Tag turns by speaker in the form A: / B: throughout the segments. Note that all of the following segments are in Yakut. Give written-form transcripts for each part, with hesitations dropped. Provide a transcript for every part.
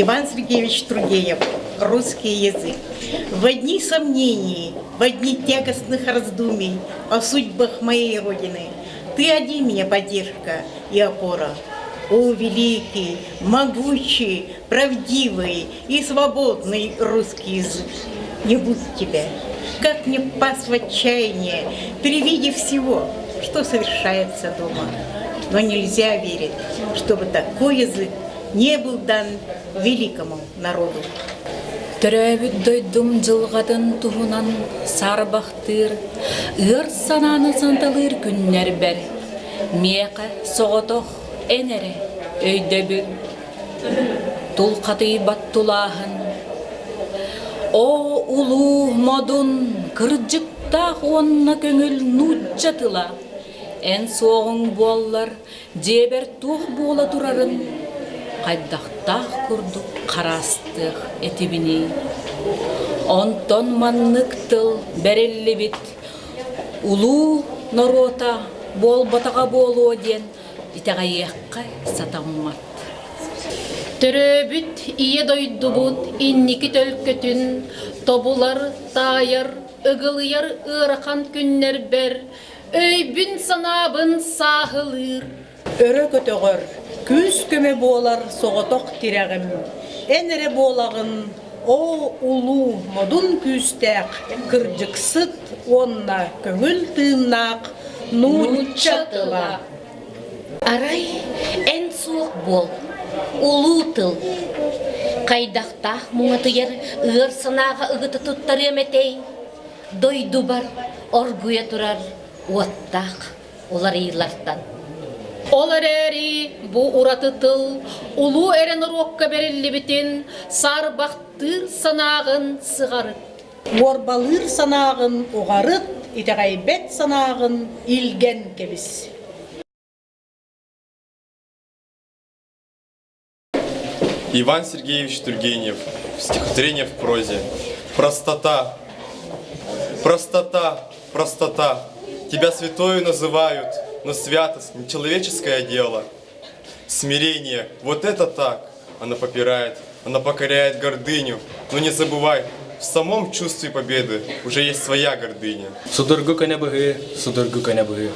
A: Иван Сергеевич Тургенев «Русский язык». В дни сомнений, в дни тягостных раздумий о судьбах моей Родины ты один мне поддержка и опора. О, великий, могучий, правдивый и свободный русский язык! Не будь тебя, как мне пас в отчаяние при виде всего, что совершается дома. Но нельзя верить, чтобы такой язык не был дан великому народу.
B: Төрөөбүт дойдум дьылҕатын туһунан саарбахтыыр, ыар санааны санталыыр күннэрбэр миэхэ соҕотох эн эрэ өйдөбүл, тулхатыйбат тулааһын. Оо, улуу модун, кырдьыктаах уонна көҥүл нуучча тыла, эн суоҕуҥ буоллар, дьиэбэр туох буола турарын хайдахтаах курдук хараастыах этибиний. Онтон маннык тыл бэриллибит улуу норуота буолбатаҕа буолуо диэн итэҕэйиэххэ сатаммат.
C: Төрөөбүт Ийэ дойдубут инники төлкөтүн тобулар, таайар, ыгылыйар ыарахан күннэрбэр өйбүн-санаабын сааһылыыр.
D: Өрө көтөҕөр, күүс-көмө буолар соҕотох тирэҕим. Эн эрэ буолаҕын, оо, улуу, модун күүстээх, кырдьыксыт уонна көҥүл тыыннаах нуучча тыла.
E: Арай эн суох буол, улуу тыл. Хайдахтаах муҥатыйар ыар санааҕа ыгыта туттарыам этэй? Дойдубар оргуйа турар уоттаах уларыйыылартан.
C: Ол эрээри бу ураты тыл улуу эрэ норуокка бэриллибитин саарбахтыыр санааҕын сыҕарыт.
D: Уорбалыыр санааҕын уҕарыт, итэҕэйбэт санааҕын илгэн кэбис.
F: Иван Сергеевич Тургенев. Стихотворение в прозе. Простота, простота, простота. Тебя святою называют, но святость не человеческое дело. Смирение, вот это так. Она попирает, она покоряет гордыню. Но не забывай, в самом чувстве победы уже есть своя гордыня.
G: Судургу көнө быһыы, судургу көнө быһыы.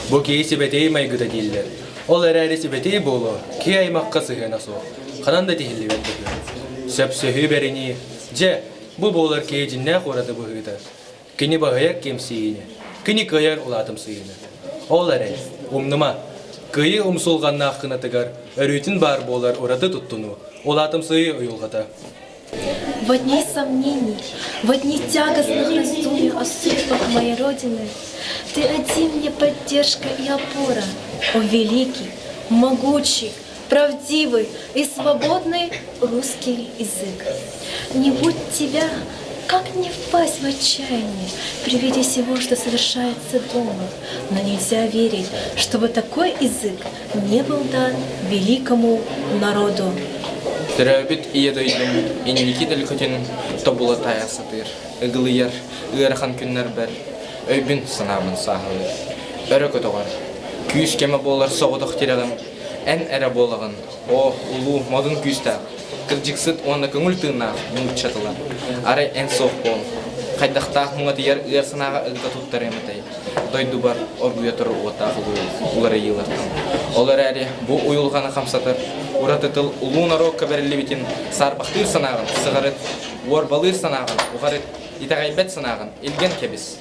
G: Бу киһи сибэтиэй майгыта дииллэр. Ол эрээри сибэтиэй буолуо, киһи аймахха сыһыана суох. Ханан да тиһиллибэт быһыы. Сөпсөһүү бэринии. Дьэ, бу буолар киһи дьиннээх ураты быһыыта. Кини баһыйар кэмсийиини, кини кыайар улаатымсыйыыны. Ол эрэн, умнума, кыайыы умсулҕаннаах кынатыгар өрүүтүн баар буолар ураты туттунуу, улаатымсыйыы уйулҕата.
H: В дни сомнений, в дни тягостных раздумий о судьбах моей Родины, ты один мне поддержка и опора, о великий, могучий, правдивый и свободный русский язык. Не будь тебя, как не впасть в отчаяние при виде всего, что совершается дома? Но нельзя верить, чтобы такой язык не был дан великому народу.
I: Төрөөбүт ийэ дойдум инники төлкөтүн тобула таайа сатыыр, ыгылыйар ыарахан күннэрбэр өйбүн санаабын сааһылыыр. Өрө көтөҕөр, күүс кэмэ буолар соҕотох тирэҕим эн эрэ буолаҕын, оо, улуу, модун күүстээх, кырдьыксыт уонна көҥүл тыыннаах нуучча тыла. Арай эн суох буол, хайдахтаах муҥатыйар ыар санааҕа ыгыта туттарыам этэй? Дойдубар оргуйа турар уоттаах уларыйыылартан. Ол эрээри бу уйулҕаны хамсатар ураты тыл улуу норуокка бэриллибитин саарбахтыыр санааҕын сыҕарыт, уорбалыыр санааҕын уҕарыт, итэҕэйбэт санааҕын илгэн кэбис.